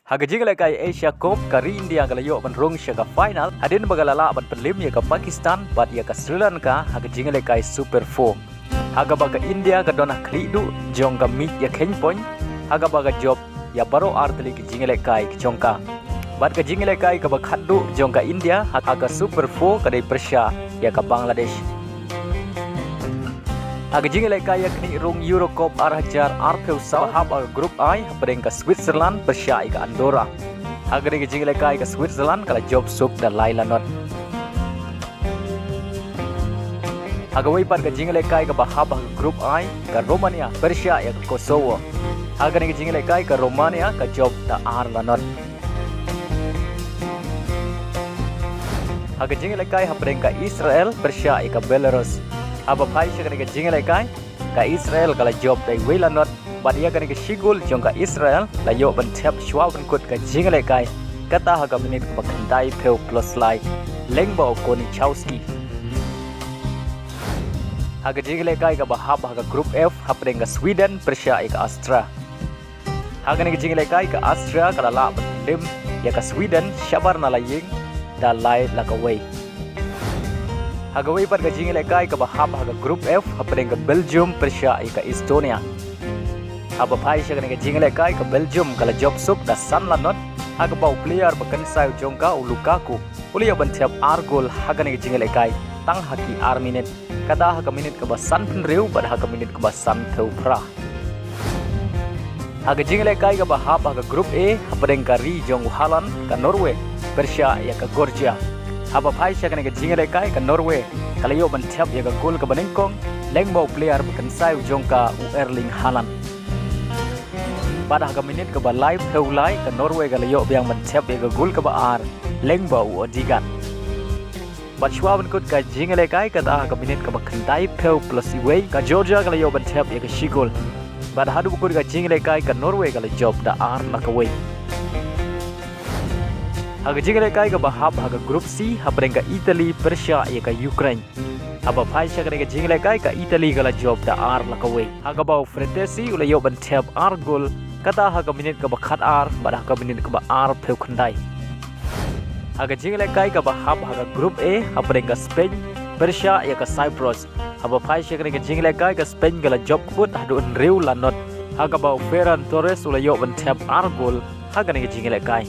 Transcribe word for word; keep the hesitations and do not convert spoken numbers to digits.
Ha ka jingïalehkai Asia Cup, ka ri India ka la ïoh ban rung sha ka final hadien ba ka la lah ban pynliem ïa ka Pakistan bad ïa ka Sri Lanka ha ka jingïalehkai Super four. Ha kaba ka India ka don ha khlieh duh jong ka miej ïa kheiñ point, ha kaba ka jop ïa baroh artylli ki jingïalehkai ki jong ka. Bad ka jingïalehkai kaba khatduh jong ka India ha ka Super four ka dei pyrshah ïa ka Bangladesh. Ha ka jingïalehkai ïa ka knieh rung Euro Cup ar hajar arphew saw, hap ha ka Group I hapdeng ka Switzerland pyrshah ïa ka Andorra. Ha kane ka jingïalehkai ka Switzerland ka la jop suk da lai lanot. Ha kawei pat ka jingïalehkai kaba hap ha ka Group I, ka Romania pyrshah ïa ka Kosovo. Ha kane ka jingïalehkai ka Romania ka jop da ar lanot. Ha ka jingïalehkai hapdeng ka Israel pyrshah ïa ka Belarus. Haba phai sha kane ka jingïalehkai, ka Israel ka la jop da iwei lanot, bad ïa kane ka shi gol jong ka Israel la ïoh ban thep shwa ban kut ka jingïalehkai, kata ha ka minit kaba khyndaiphew plus lai, lyngba u Koniuszowski. Ha ka jingïalehkai kaba hap ha ka Group F hapdeng ka Sweden pyrshah ïa ka Austria. Ha kane ka jingïalehkai ka Austria ka la lah ban pynliem ïa ka Sweden shabar na la ïing da lai la kawei. Ha kawei pat ka jingïalehkai kaba hap ha ka Group F hapdeng ka Belgium pyrshah ïa ka Estonia. Haba phai sha kane ka jingïalehkai ka Belgium ka la jop suk da san lanot, ha kaba u player ba kynsai u jong ka u Lukaku u la ïoh ban thep ar gol ha kane ka jingïalehkai tang ha ki ar minit, kata ha ka minit kaba sanphew hynriew bad ha ka minit kaba sanphew phra. Ha ka jingïalehkai kaba hap ha ka Group A hapdeng ka ri jong u Haaland, ka Norway pyrshah ïa ka Georgia. Haba phai sha kane ka jingïalehkai ka Norway ka la ïoh ban thep ïa ka gol kaba nyngkong lyngba u player ba kynsai u jong ka u Erling Haaland. Bad ha ka minit kaba laiphew lai ka Norway ka la ïoh biang ban thep ïa ka gol kaba ar lyngba u Odegaard. Bad shwa ban kut ka jingïalehkai kata ha ka minit kaba khyndaiphew plus iwei, ka Georgia ka la ïoh ban thep ïa ka shi gol. Bad haduh ba kut ka jingïalehkai ka Norway ka la jop da ar la kawei. Ha ka jingïalehkai kaba hap ha ka Group C hapdeng ka Italy pyrshah ïa ka Ukraine. Haba phai sha kane ka jingïalehkai ka Italy ka la jop da ar la kawei, ha kaba u Frattesi u la ïoh ban thep ar gol, kata ha ka minit kaba khatar bad ha ka minit kaba arphew khyndai. Ha ka jingïalehkai kaba hap ha ka Group A hapdeng ka Spain pyrshah ïa ka Cyprus. Haba phai sha kane ka jingïalehkai ka Spain ka la jop kut haduh hynriew lanot, ha kaba u Ferran Torres u la ïoh ban thep ar gol ha kane ka jingïalehkai.